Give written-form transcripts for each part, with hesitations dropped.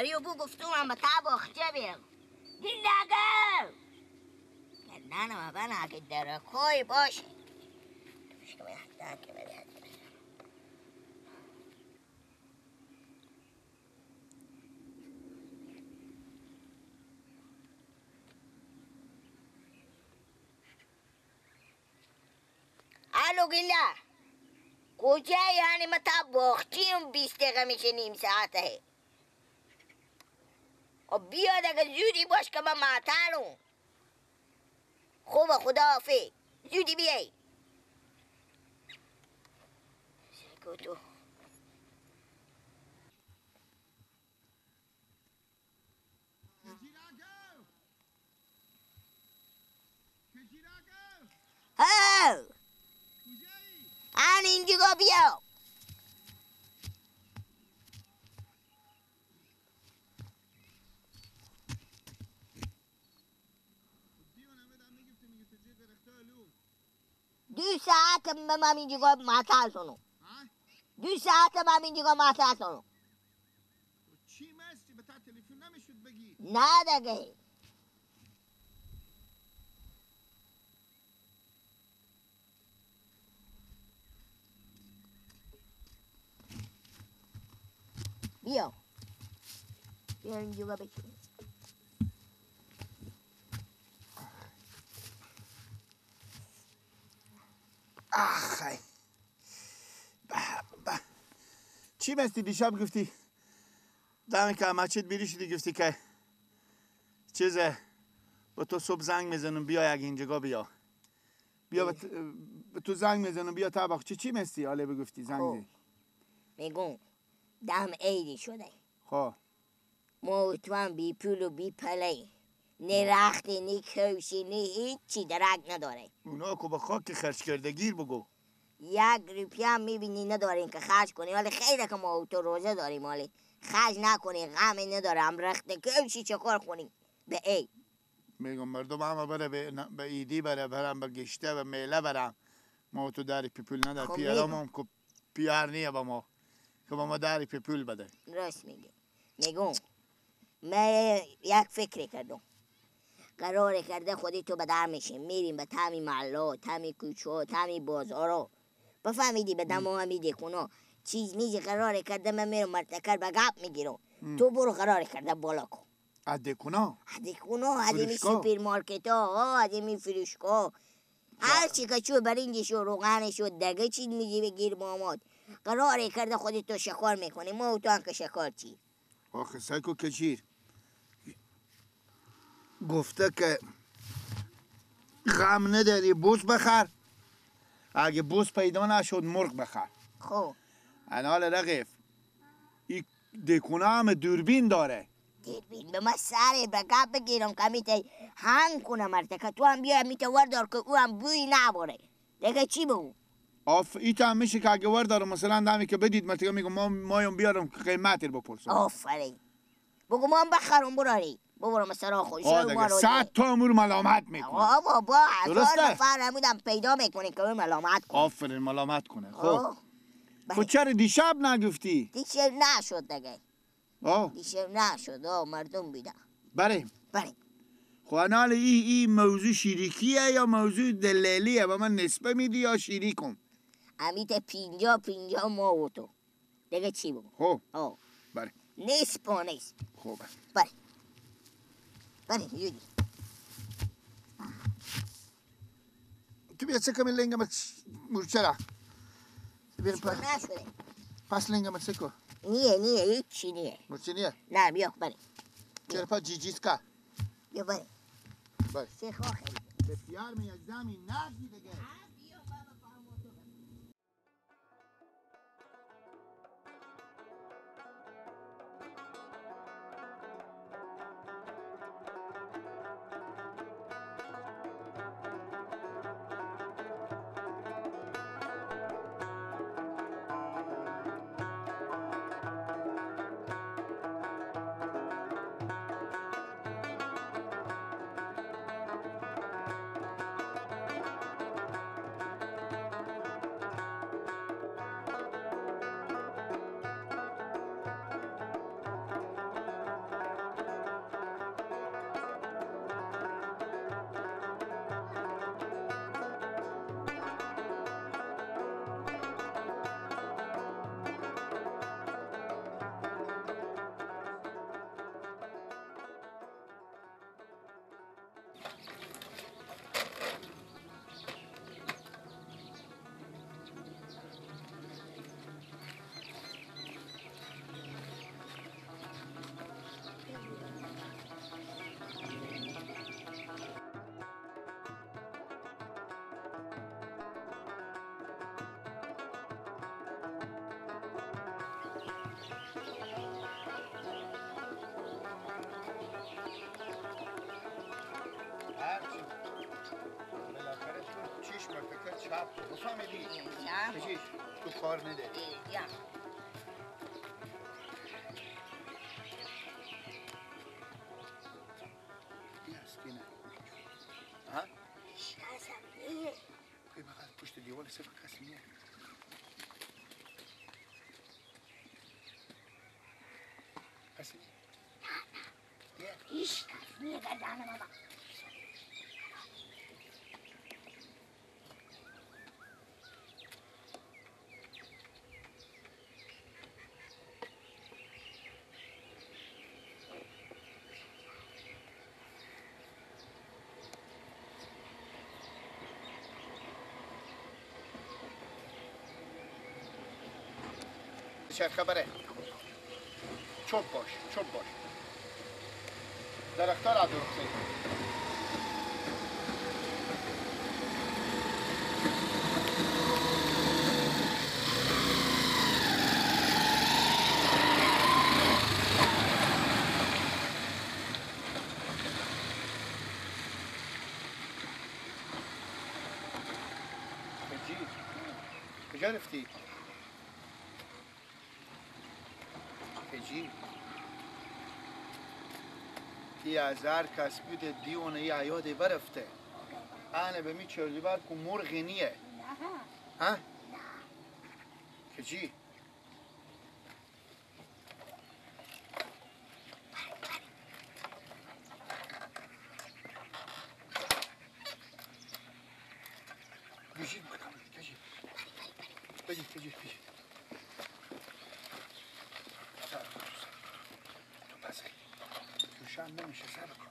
بری و بو گفتم هم به تا باخچه بیم دیل نگو نه نه من اگه درکای باشه الو گیلا کجا یعنی ما تا باخچیم 20 دقیقه میشه نیم ساعته و بیاد اگه زودی باش که من معطلم. خوب خدا حافظ زودی بیای. تو ها آن اینجا بیا. دو ساعت من اینجا معطل شدم. 2 ساعت من اینجا معطل شدم. چی مستی؟ به تا تلفن نمیشد بگی؟ نه دیگه. بیا بیا اینجا بشین. آخ چی مستی دیشب گفتی دم که مسجد بیری شدی گفتی که چیزه با تو صبح زنگ میزنم بیا اگه اینجا بیا بیا به تو زنگ میزنم بیا طبق چی مستی حالا بگفتی زنگ زدی؟ میگم دم عیدی شده. خب ما تو هم بی پول و بی پله، نه رختی نه کوشی نه هیچی درک نداره. اونا که به خاک خرج کرده گیر بگو. یک روپیه هم میبینی نداریم که خرج کنیم، ولی خیلی که ما تو روزه داریم، ولی خرج نکنیم غم نداره. هم رخت کوشی چه کار کنیم به عید؟ میگم مردم همه بره به عیدی بره برم به گشته به میله برم، ما تو داری پول نداره. خب پیرام هم که پیار نیه با ما که با ما داری پول بده. راست میگه. میگم من یک فکری کردم، قرار کرده خودی تو به در میشیم میریم به تمی محلا تمی کوچه تمی بازارا بفهمیدی به دم همی دکونا چیز میزی. قرار کرده من میرم مرتکر به گپ میگیرم، تو برو قرار کرده بالا کن. از دکونا؟ از دکونا، از این سوپر مارکت ها، از این فروشگاه، هر چی که چو برنجش و روغنش و دگه چیز میزی بگیر ماماد. قرار کرده خودی تو شکار میکنی، ما و تو هم که شکار چی. آخه سایکو کشیر گفته که غم نداری بوس بخر، اگه بوس پیدا نشد مرغ بخر. خب انال رقیف این دکونه هم دوربین داره. دوربین به من سر به گپ بگیرم که میته هنگ کنم مرتکه تو هم بیا میته وردار که او هم بوی نباره دیگه چی بگو؟ آف ایتا هم میشه که اگه وردارم مثلا دمی که بدید مرتکه میگم ما مایم بیارم که قیمت رو بپرسم. آفرین بگو ما هم بخرم براری ببرم مثلا خوش 100 تا امور ملامت میکنه. آه بابا هزار نفر همودم پیدا میکنه که اون ملامت کنه. آفرین ملامت کنه. خب خب چرا دیشب نگفتی؟ دیشب نشد دیگه. دیشب نشد مردم بیدن. بریم بریم. خب انال ای موضوع شریکیه یا موضوع دلالیه؟ با من نسبه میدی یا شریکم؟ امیت 50-50 ما و تو دیگه چی بگو؟ خب بریم نصف و نصف. خب بریم بریم یودی تو بیا چه کمی لنگم مورچه بیا پس لنگم چه کو؟ نیه نیه هیچی نیه. مورچه نیه؟ نه بیا بریم. چرا پا جی جیسکا؟ بیا بریم بریم. سه خواهی به پیار می از زمین نگی دیگه. چپ فهمیدی؟ کجی تو کار نداری. ها؟ هیچ کس هم نیه. پشت دیوار صفر کسی نیه. کسی نیه؟ نه نه هیچ کس نیه گردن بابا. چه خبره؟ چوب باش، چوب باش. درختار را درست کن. کجی؟ کجا رفتی؟ ای از هر کس بوده دیونه ای عیاده برفته. انا به می چردی بر که مرغی نیه. نه. ها؟ کجی؟ کجی کجی کجی کجی کجی تو پس روشن نمیشه سر کن.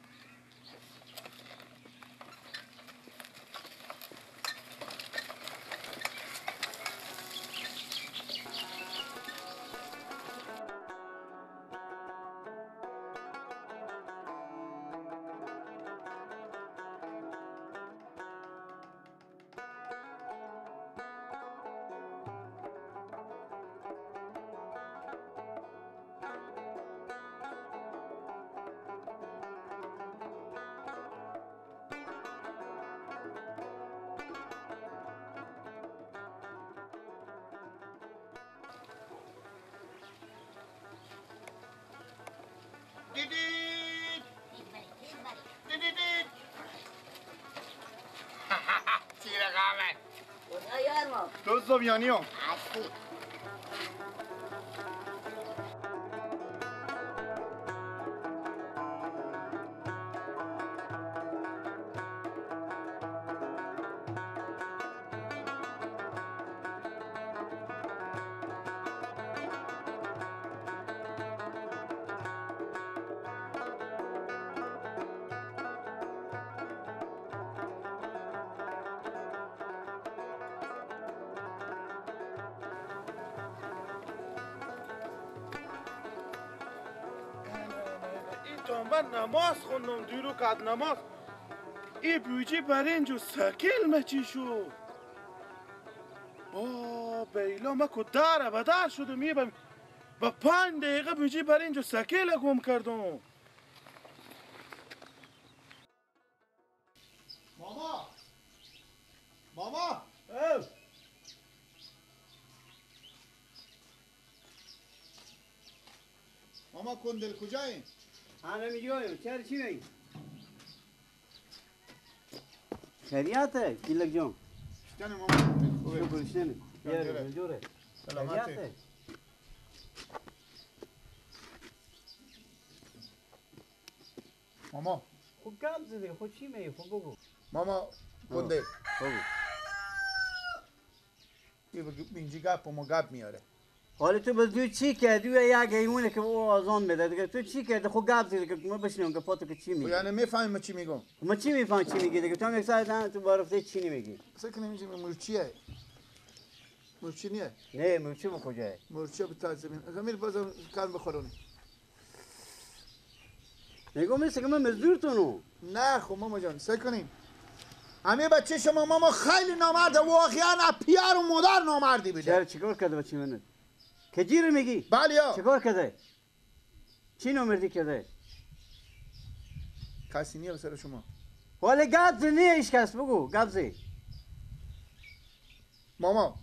دیدید دیدید تیر قامت خدا یار ما دو زبیانیو هستی. من نماز خوندم دیرو کد نماز ای بیوجی برنج و سکیل مچی شد. با بیلا مکو داره بدر شدم. ای با 5 دقیقه بیوجی برنج و سکیل گم کردم. ماما ماما او ماما کندل کجایی؟ انا میجویم. چرا چی میگی؟ خیریته کیلک جان. شتن ماما. شکر شتن. یاره جوره. سلامتی. ماما. خب گپ زدی خب چی میگی؟ خب بگو. ماما کندل. بگو. یه بگو اینجا گپ و ما گپ میاره. حالا تو به چی کردی؟ یک حیوانه که او آزان میده دیگه. تو چی کردی؟ خب گپ زدی که ما بشنوم که پاتو که چی میگی. یعنی میفهمی چی میگم؟ ما چی میفهم چی میگی دیگه؟ تو هم یک ساعت تو بارفته چی نمیگی. فکر نمی‌کنم مورچیه. مورچی نیه؟ نه مورچه به کجاه؟ مورچه به تازه بین. امیر بازم کار بخورونی. میگم مثل که من مزدورتونو. نه خب ماما جان سعی کنیم. همه بچه شما ماما خیلی نامرده، واقعا پیار و مادر نامردی بوده. چرا چیکار کرده بچه منه؟ کجی رو میگی؟ بله یا. چیکار کرده؟ چی نامردی کرده؟ کسی نیه سر شما. ولی گپ نیه هیچ کس بگو گپ زی. ماما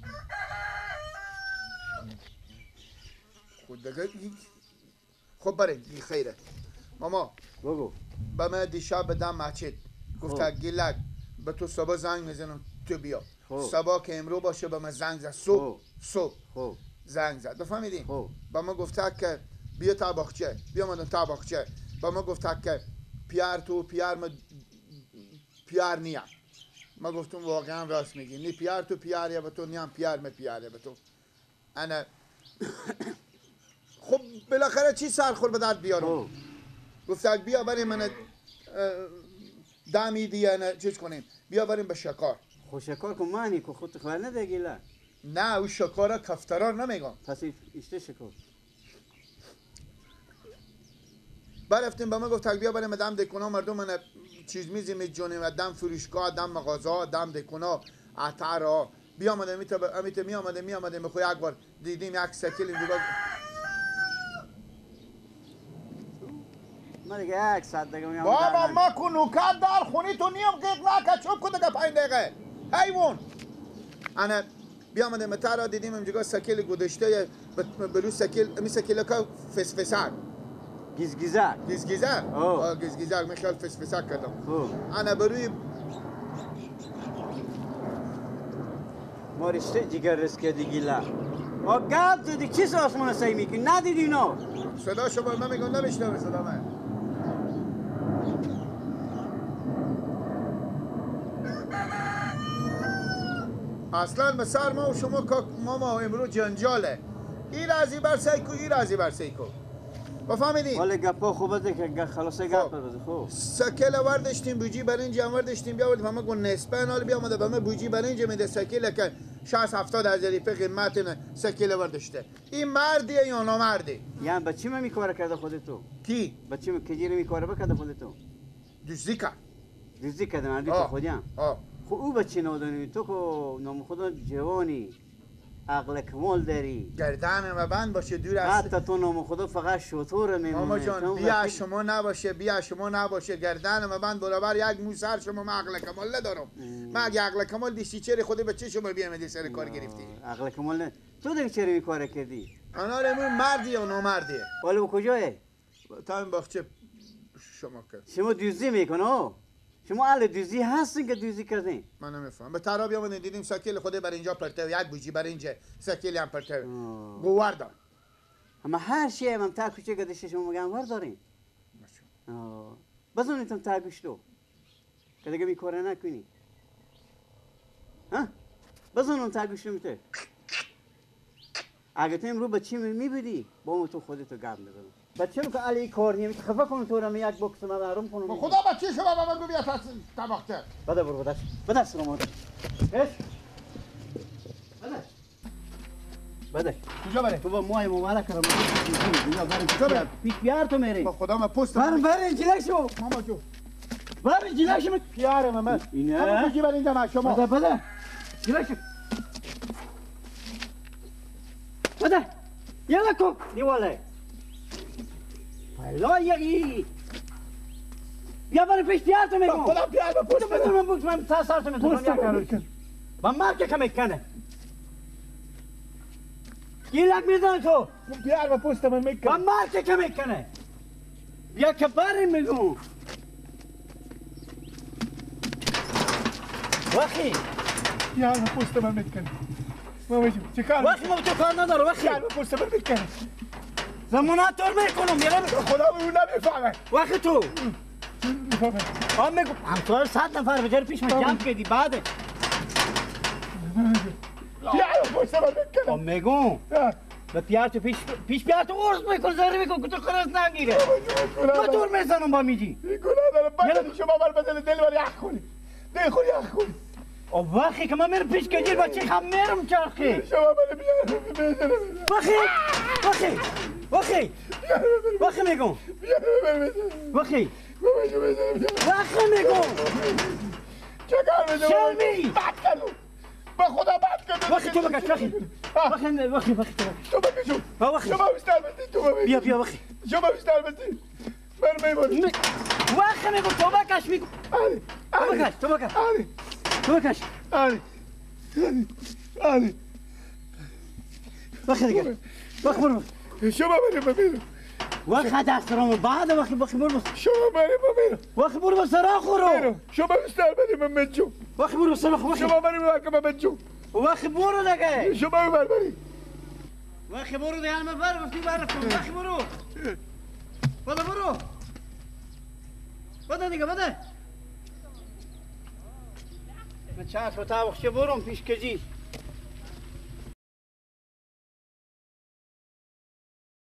خود دیگه خب بریم خیره. ماما بگو. به من دیشب بدم مسجد گفت گیلک به تو صبح زنگ میزنم تو بیا. صبح که امرو باشه به من زنگ زد. صبح صبح زنگ زد. بفهمیدین؟ به من گفت که بیا تا باغچه. بیا مادم تا باغچه. به من گفت که پیار تو پیار ما پیار نیم. ما گفتم واقعا راست میگی. نی پیار تو پیاریه به تو نیم پیار می پیاریه به تو. انا خب بالاخره چی سرخور به درد بیارم؟ گفت بیا بریم من دمی دیگه نه چیز کنیم. بیا بریم به شکار. خب شکار کن معنی که خودت خبر ندگی لا. نه او شکارا کفترار نمیگم. پس ایشته شکار. برفتیم به من گفت بیا بریم دم دکونا مردم من چیز میزی میجونیم و دم فروشگاه دم مغازه دم دکونا عطرها. بیا آمده میت می آمده می آمده میخوای یک بار دیدیم یک سکیل اینجا. من دیگه یک ساعت دیگه میام. بابا ما کو نوکر در خونی تو نیم قیق نکه چوب کن دیگه 5 دقیقه حیوان. انا بیا آمده مترا دیدیم اینجا سکیل گذاشته بلو سکیل می سکیل که فسفسک گیزگیزک گیزگیزک گیزگیزک من خیال فسفسک کردم. انا بروی ما رشته جگر رس کردی گیلا. آ گپ زدی چیز آسمان سعی میکنی ندیدی اینا؟ صدا شما من میگم نمیشنوم صدا من. اصلا به سر ما و شما ماما امروز جنجاله. این رازی بر سیکو این رازی بر سیکو. بفهمیدین؟ حالا گپا خوبه که خلاصه گپ بزن. خب سکل ورداشتیم بوجی برنج هم ورداشتیم بیاوردیم همه گون نسبه حالا بیامده به من بوجی برنج میده سکل که 60 70 هزار روپیه قیمت سکل ورداشته. این مردیه یا نامردی؟ یعنی بچه من میکاره کرده خودتو؟ کی؟ بچه من کجیره میکاره بکرده خودتو؟ دزدی کرد. دزدی کرده مردی تو خودیم. خب او بچه نادانی تو که نام خدا جوانی عقل کمال داری گردن و بند باشه دور از حتی تو نام خدا فقط شطور میمونه. ماما جان بیا شما نباشه بیا شما نباشه گردن و بند برابر یک مو سر شما. من عقل کمال ندارم. من اگه عقل کمال دیشتی چرا خود بچه شما بیامدی سر کار گرفتی؟ عقل کمال نه تو دیگه چرا این کار کردی؟ انا رمون مردی یا نامردیه؟ حالا کجاه؟ تا این باغچه شما کرد. شما دزدی میکنه؟ شما اهل دزدی هستین که دزدی کردین؟ من نمیفهمم. به ترا بیامدیم دیدیم سکیل خود بر اینجا پرته یک بوجی بر اینجا سکیل هم پرته گوار اما هر شی هم تا کوچه گدشه شما میگم ور دارین. بزنیتم تا گوشتو که دیگه میکاره نکنی. ها؟ بزنم تا گوشتو میته. اگه تو امروز بچه میبودی با تو خودتو گپ میزنم. بچه که علی کار نیم خفه کنم تو رو یک بکس من آروم کنم. خدا بچه شما با من بیا تا طبقه. بده برو بده. بده سلام. ايش؟ بده. بده. کجا بره؟ تو با موهای مبارک رو برم. پیش بیار تو میری. با خدا من پست برم برم جلک شو. ماما جو. برم جلک شو. پیار من. اینه. کجا برم اینجا شما؟ بده بده. جلک شو. بده. یلا کو دیواله. لا یکی بیا برای پیش بیار تو میگم. خدا بیار به پست بده من بوکس من تا سر تو میزنم. با مرگ کم کنه. گیلک میزنه تو. بیار به پست من میکنه. با مرگ کم کنه. بیا که بریم میگم. وخی بیار به پست من میکنه. ماما جون چیکار؟ وخی ما تو کار نداره وخی. بیار به پست من میکنه. زمانت طور میکنم میرم خدا اون نمیفهمه. وقتی تو میفهمه. آم میگم همسایه 100 نفر بجر پیش من جمع کردی بعد بیا پشت من میکنم. آم میگم به پیار تو پیش پیش پیار تو ارز میکن زری میکن که تو قرض نگیره. من دور میزنم با میجی. گناه دارم بچه شما بر بدل دل بر یخ کنی. دل خور یخ کنی. وقتی که من میرم پیش کجیر بچه هم میرم چرخی. شما بر بیار بزنم. وقتی وقتی وخی وخی میگم وخی وخی میگم چه کار می‌کنی؟ شلمی بد کردم به خدا بد کردم. وخی تو بکش وخی وخی وخی وخی تو بکش وخی شما بیشتر بزن تو بکش. بیا بیا وخی شما بیشتر بزن من میبرم. وخی میگم تو بکش میگم. تو بکش تو بکش آره تو بکش آره آره وقت دیگه وقت برو شما بریم بمیرم وقت دسترامو بعد وقت برو شما بریم بمیرم وقت برو سراخ برو شما بیشتر بریم بمجو وقت برو سراخ شما بریم بمجو وقت برو دیگه شما بریم وقت برو دیگه من بر گفتی بر وقت برو بده برو بده دیگه بده من چند تا وقت برم پیش کجی